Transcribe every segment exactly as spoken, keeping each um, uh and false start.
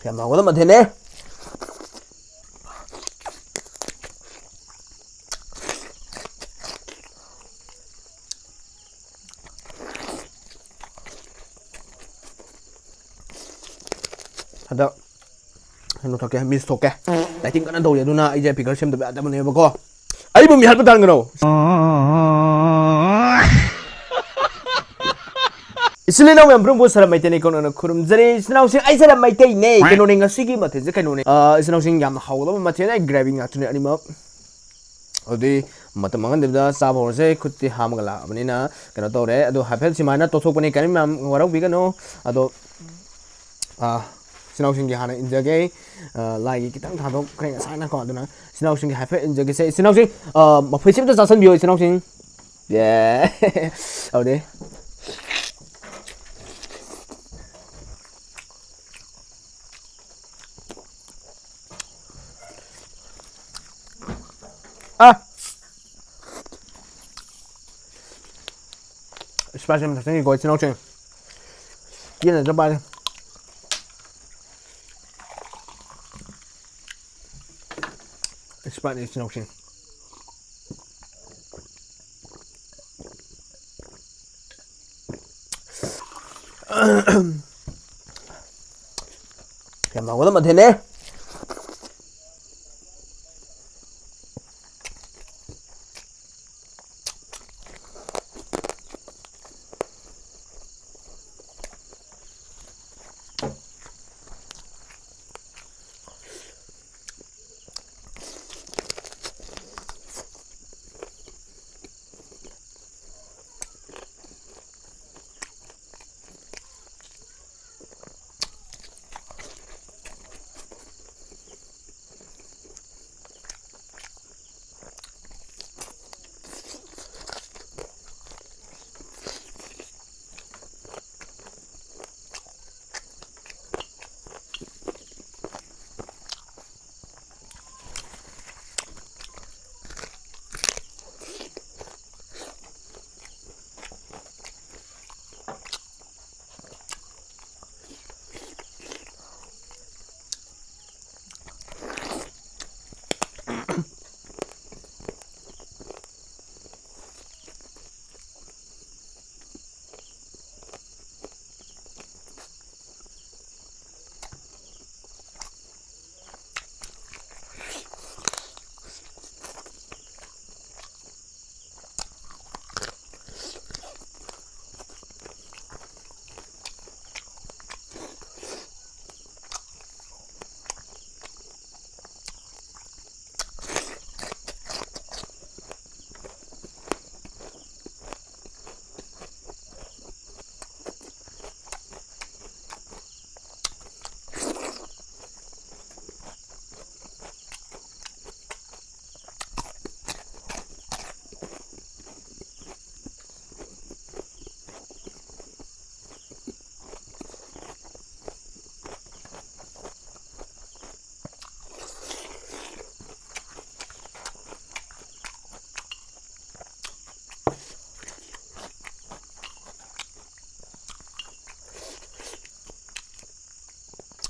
ꯌꯥꯝ ꯍꯥꯎꯒꯗꯕ ꯃꯊꯦꯜꯅꯦ꯫ ꯍꯟꯗꯛ ꯀꯩꯅꯣ ꯊꯣꯛꯀꯦ, ꯃꯤꯁ ꯊꯣꯛꯀꯦ꯫ ꯗꯥꯏꯇꯤꯡ ꯀꯟꯅ ꯇꯧꯔꯤ, ꯑꯗꯨꯅ ꯑꯩꯁꯦ ꯐꯤꯒꯔ ꯁꯦꯝꯗꯕ ꯌꯥꯗꯕꯅꯦꯕꯀꯣ꯫ ꯑꯩꯕꯨ ꯃꯤꯍꯥꯠꯄ ꯇꯥꯟꯒꯅꯣ꯫ ꯏꯆꯤꯜ ꯏꯅꯥꯎ ꯃꯌꯥꯝ ꯄꯨꯝꯅꯃꯛꯄꯨ ꯁꯔꯞ ꯃꯩꯇꯩꯅ ꯏꯀꯣꯟ ꯀꯣꯟꯅ ꯈꯨꯔꯨꯝꯖꯔꯤ꯫ ꯏꯆꯤꯜ ꯏꯅꯥꯎꯁꯤꯡ, ꯑꯩ ꯁꯔꯞ ꯃꯩꯇꯩꯅꯦ꯫ ꯀꯩꯅꯣꯅꯦ, ꯉꯁꯤꯒꯤ ꯃꯊꯦꯜꯁꯦ ꯀꯩꯅꯣꯅꯦ꯫ ꯑ, ꯏꯆꯤꯜ ꯏꯅꯥꯎꯁꯤꯡ, ꯌꯥꯝꯅ ꯍꯥꯎꯒꯗꯕ ꯃꯊꯦꯜꯅꯦ꯫ ꯒ꯭ꯔꯦꯚꯤ ꯉꯥꯛꯇꯅꯦ ꯑꯅꯤꯃꯛ꯫ ꯑꯗꯨꯗꯤ ꯃꯇꯝ ꯃꯥꯡꯍꯟꯗꯕꯤꯗ ꯆꯥꯕ ꯍꯧꯔꯁꯦ꯫ ꯈꯨꯠꯇꯤ ꯍꯥꯝꯃꯒ ꯂꯥꯛꯑꯕꯅꯤꯅ ꯀꯩꯅꯣ ꯇꯧꯔꯦ꯫ ꯑꯗꯣ ꯍꯥꯏꯐꯦꯠ ꯁꯨꯃꯥꯏꯅ ꯇꯧꯊꯣꯛꯄꯅꯤ, ꯀꯔꯤꯝ ꯌꯥꯝ ꯋꯥꯔꯧꯕꯤꯒꯅꯨ꯫ ꯑꯗꯣ, ꯑ, ꯏꯆꯤꯜ ꯏꯅꯥꯎꯁꯤꯡꯒꯤ ꯍꯥꯟꯅ ꯏꯟꯖꯒꯦ꯫ ꯑ, ꯂꯥꯏꯒꯤ ꯈꯤꯇꯪ ꯊꯥꯗꯣꯛꯈ꯭ꯔꯦ ꯉꯁꯥꯏꯅꯀꯣ꯫ ꯑꯗꯨꯅ ꯏꯆꯤꯜ ꯏꯅꯥꯎꯁꯤꯡꯒꯤ ꯍꯥꯏꯐꯦꯠ ꯏꯟꯖꯒꯦꯁꯦ꯫ ꯏꯆꯤꯜ ꯏꯅꯥꯎꯁꯤꯡ, ꯑ, ꯃꯐꯩꯁꯦ ꯑꯝꯇ ꯆꯥꯁꯟꯕꯤꯌꯣ, ꯏꯆꯤꯜ ꯏꯅꯥꯎꯁꯤꯡ꯫ ꯌꯦ꯫ ꯑꯗꯨꯗꯤ꯫ ꯑ꯫ Sprite ꯑꯃ ꯊꯛꯆꯟꯒꯦꯀꯣ, ꯏꯆꯤꯜ ꯏꯅꯥꯎꯁꯤꯡ꯫ ꯄꯦꯟꯅ ꯆꯥꯕ ꯄꯥꯏꯔꯦ꯫ Spriteꯅꯦ, ꯏꯆꯤꯜ ꯏꯅꯥꯎꯁꯤꯡ꯫ ꯌꯥꯝ ꯍꯥꯎꯒꯗꯕ ꯃꯊꯦꯜꯅꯦ꯫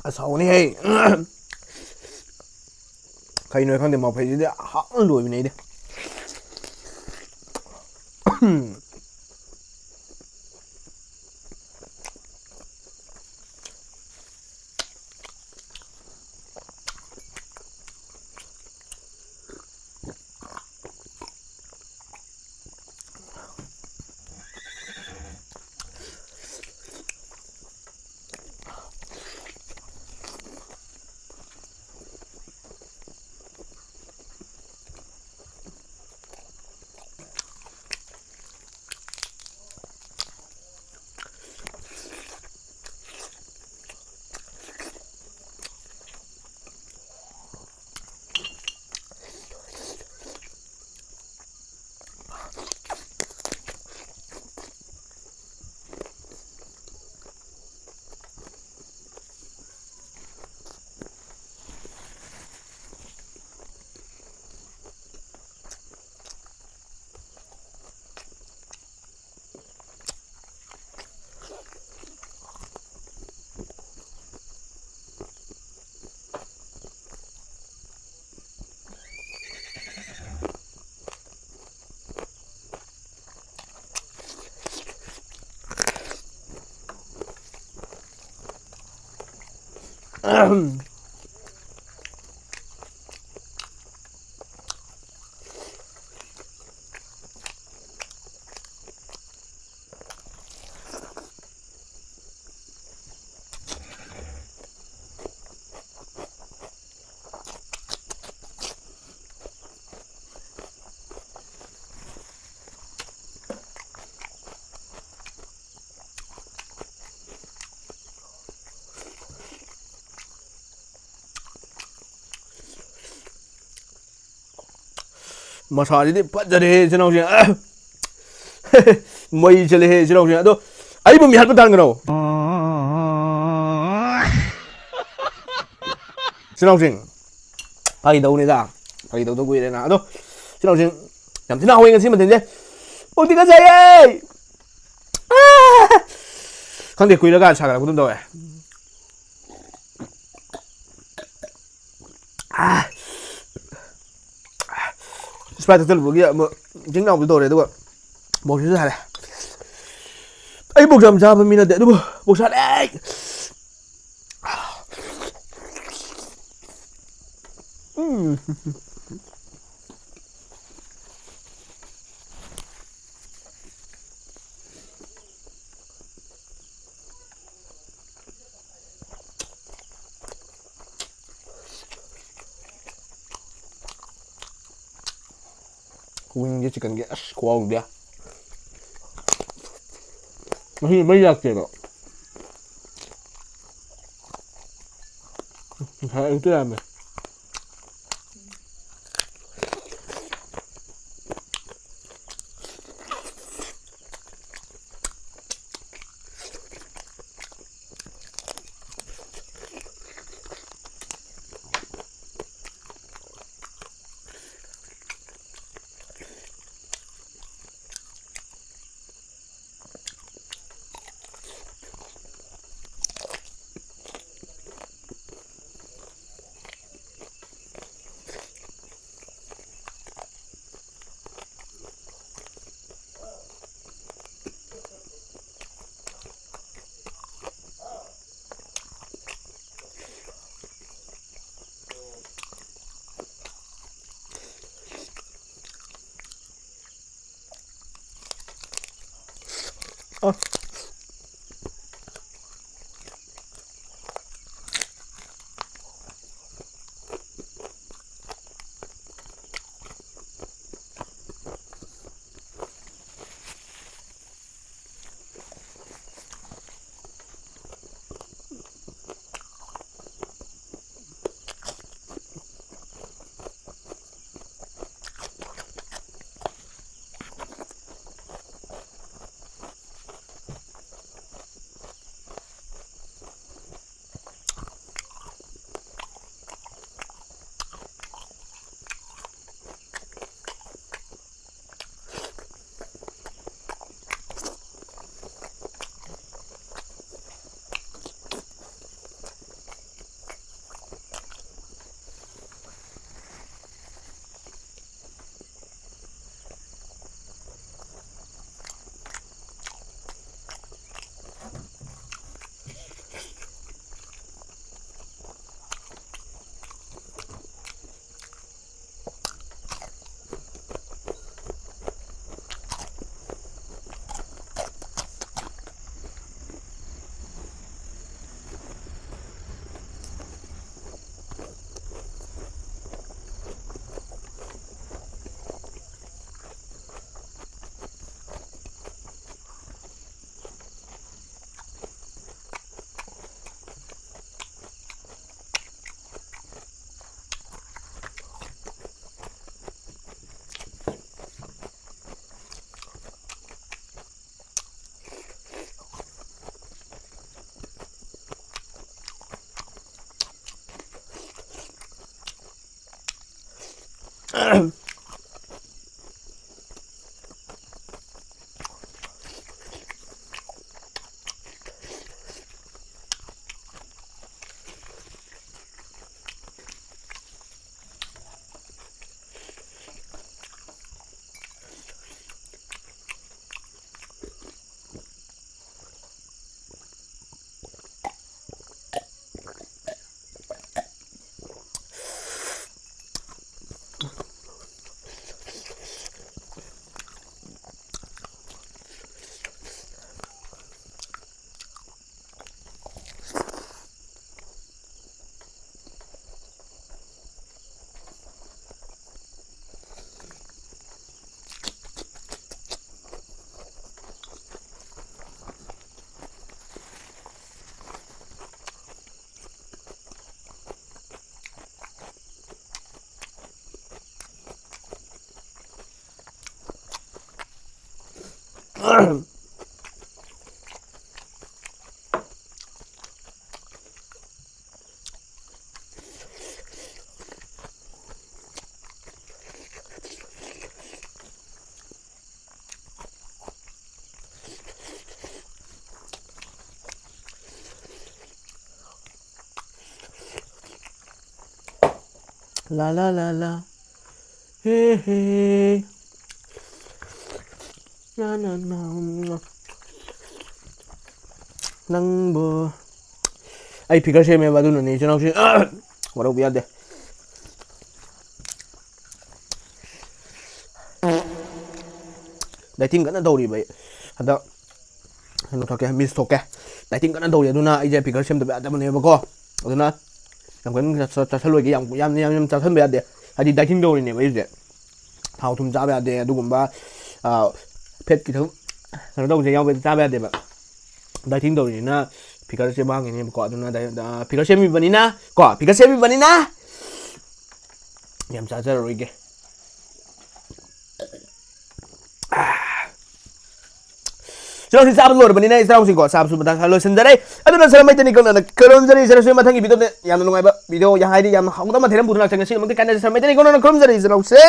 ꯑꯁ, ꯍꯥꯎꯅꯤꯍꯦ꯫ ꯀꯩꯅꯣ ꯈꯪꯗꯦ, ꯃꯐꯩꯁꯤꯗꯤ ꯍꯥꯎꯅ ꯂꯣꯏꯕꯅꯦ ꯑꯩꯗꯤ꯫ ꯃꯁꯥꯁꯤꯗꯤ ꯐꯖꯔꯦꯍꯦ, ꯏꯆꯤꯟ ꯏꯅꯥꯎꯁꯤꯡ꯫ ꯑ! ꯃꯩ ꯆꯠꯂꯦꯍꯦ, ꯏꯆꯤꯟ ꯏꯅꯥꯎꯁꯤꯡ꯫ ꯑꯗꯣ ꯑꯩꯕꯨ ꯃꯤꯍꯥꯠꯄ ꯇꯥꯟꯒꯅꯣ꯫ ꯏꯆꯤꯟ ꯏꯅꯥꯎꯁꯤꯡ, ꯐꯥꯒꯤ ꯇꯧꯅꯤꯗ꯫ ꯐꯥꯒꯤ ꯇꯧꯗ ꯀꯨꯏꯔꯦꯅ꯫ ꯑꯗꯣ, ꯏꯆꯤꯟ ꯏꯅꯥꯎꯁꯤꯡ, ꯌꯥꯝ ꯊꯤꯅ ꯍꯥꯎꯋꯦ ꯉꯁꯤ ꯃꯊꯦꯜꯁꯦ꯫ ꯎꯇꯤ ꯀꯠꯆꯩꯌꯦ! ꯑ! ꯈꯪꯗꯦ, ꯀꯨꯏꯔꯀꯥꯟ ꯁꯥꯒꯠꯂꯛꯄꯗꯨꯝ ꯇꯧꯋꯦ꯫ ꯏꯁꯄ꯭ꯔꯥꯏꯠ ꯊꯛꯆꯜꯂꯨꯕꯒꯤ ꯑꯃꯨꯛ ꯏꯪ ꯏꯅꯥꯎꯗꯤ ꯇꯧꯔꯦ, ꯑꯗꯨꯒ ꯕꯣꯛꯁꯤꯁꯨ ꯁꯥꯔꯦ꯫ ꯑꯩ ꯕꯣꯛꯁ ꯌꯥꯝ ꯆꯥꯕ ꯃꯤ ꯅꯠꯇꯦ, ꯑꯗꯨꯕꯨ ꯕꯣꯛꯁ ꯁꯥꯔꯦ꯫ ꯎꯝ꯫ ꯋꯤꯡꯒꯤ ꯆꯤꯛꯀꯟꯒꯤ ꯑꯁ ꯈꯨꯍꯥꯎꯗꯤ꯫ ꯉꯁꯤ ꯃꯩ ꯂꯥꯛꯇꯦꯕ꯫ ꯉꯁꯥꯏ ꯑꯌꯨꯛꯇ ꯂꯥꯛꯑꯝꯃꯦ꯫ ꯑ꯫ La la la la. Hey, hey. Na, na, na, na. ꯅꯪꯕꯨ ꯑꯩ ꯐꯤꯒꯔ ꯁꯦꯝꯃꯦꯕ, ꯑꯗꯨꯅꯅꯦ ꯏꯆꯤꯟ ꯏꯅꯥꯎꯁꯤ ꯋꯥꯔꯧꯕ ꯌꯥꯗꯦ꯫ ꯗꯥꯏꯇꯤꯡ ꯀꯟꯅ ꯇꯧꯔꯤꯕ ꯑꯩ ꯍꯟꯗꯛ꯫ ꯀꯩꯅꯣ ꯊꯣꯛꯀꯦ, ꯃꯤꯁ ꯊꯣꯛꯀꯦ꯫ ꯗꯥꯏꯇꯤꯡ ꯀꯟꯅ ꯇꯧꯔꯤ, ꯑꯗꯨꯅ ꯑꯩꯁꯦ ꯐꯤꯒꯔ ꯁꯦꯝꯗꯕ ꯌꯥꯗꯕꯅꯦꯕꯀꯣ꯫ ꯑꯗꯨꯅ ꯌꯥꯝ ꯀꯟꯅ ꯆꯥ-, ꯆꯥꯁꯜꯂꯣꯏꯒꯦ, ꯌꯥꯝ, ꯌꯥꯝ, ꯌꯥꯝ, ꯌꯥꯝ ꯆꯥꯁꯟꯕ ꯌꯥꯗꯦ꯫ ꯍꯥꯏꯗꯤ ꯗꯥꯏꯇꯤꯡ ꯇꯧꯔꯤꯅꯦꯕ ꯑꯩꯁꯦ꯫ ꯊꯥꯎ ꯊꯨꯝ ꯆꯥꯕ ꯌꯥꯗꯦ, ꯑꯗꯨꯒꯨꯝꯕ, ꯑ, ꯐꯦꯠ ꯈꯤꯇꯪ ꯀꯩꯅꯣ ꯇꯧꯕꯁꯦ ꯌꯥꯎꯕ ꯆꯥꯕ ꯌꯥꯗꯦꯕ꯫ ꯗꯥꯏꯇꯤꯡ ꯇꯧꯔꯤꯅꯤꯅ ꯐꯤꯒꯔꯁꯦ ꯃꯥꯡꯉꯤꯅꯦꯕꯀꯣ꯫ ꯑꯗꯨꯅ ꯗꯥꯏ-, ꯑ, ꯐꯤꯒꯔ ꯁꯦꯝꯃꯤꯕꯅꯤꯅ ꯀꯣ, ꯐꯤꯒꯔ ꯁꯦꯝꯃꯤꯕꯅꯤꯅ ꯌꯥꯝ ꯆꯥꯖꯔꯔꯣꯏꯒꯦ꯫ ꯆꯤꯜꯍꯥꯎꯁꯤ ꯆꯥꯕ ꯂꯣꯏꯔꯕꯅꯤꯅ, ꯏꯆꯤꯜ ꯏꯅꯥꯎꯁꯤꯡꯀꯣ, ꯆꯥꯕꯁꯨ ꯃꯇꯥꯡ ꯈꯔ ꯂꯣꯏꯁꯤꯟꯖꯔꯦ꯫ ꯑꯗꯨꯅ ꯁꯔ ꯃꯩꯇꯩꯅꯤ ꯀꯧꯅꯅ ꯈꯨꯔꯨꯝꯖꯔꯤ꯫ ꯁꯔꯁꯨ ꯃꯊꯪꯒꯤ ꯚꯤꯗꯤꯑꯣꯗ ꯌꯥꯝꯅ ꯅꯨꯡꯉꯥꯏꯕ ꯚꯤꯗꯤꯑꯣ, ꯌꯥ-, ꯍꯥꯏꯗꯤ ꯌꯥꯝꯅ ꯍꯥꯎꯗꯕ ꯃꯊꯦꯜ ꯑꯃ ꯄꯨꯗꯨꯅ ꯂꯥꯛꯆꯒꯦ꯫ ꯉꯁꯤꯒꯤꯗꯃꯛꯇꯤ ꯀꯥꯏꯅꯔꯁꯤ꯫ ꯁꯔ ꯃꯩꯇꯩꯅꯤ ꯀꯧꯅꯅ ꯈꯨꯔꯨꯝꯖꯔꯤ, ꯏꯆꯤꯜ ꯏꯅꯥꯎꯁꯦ꯫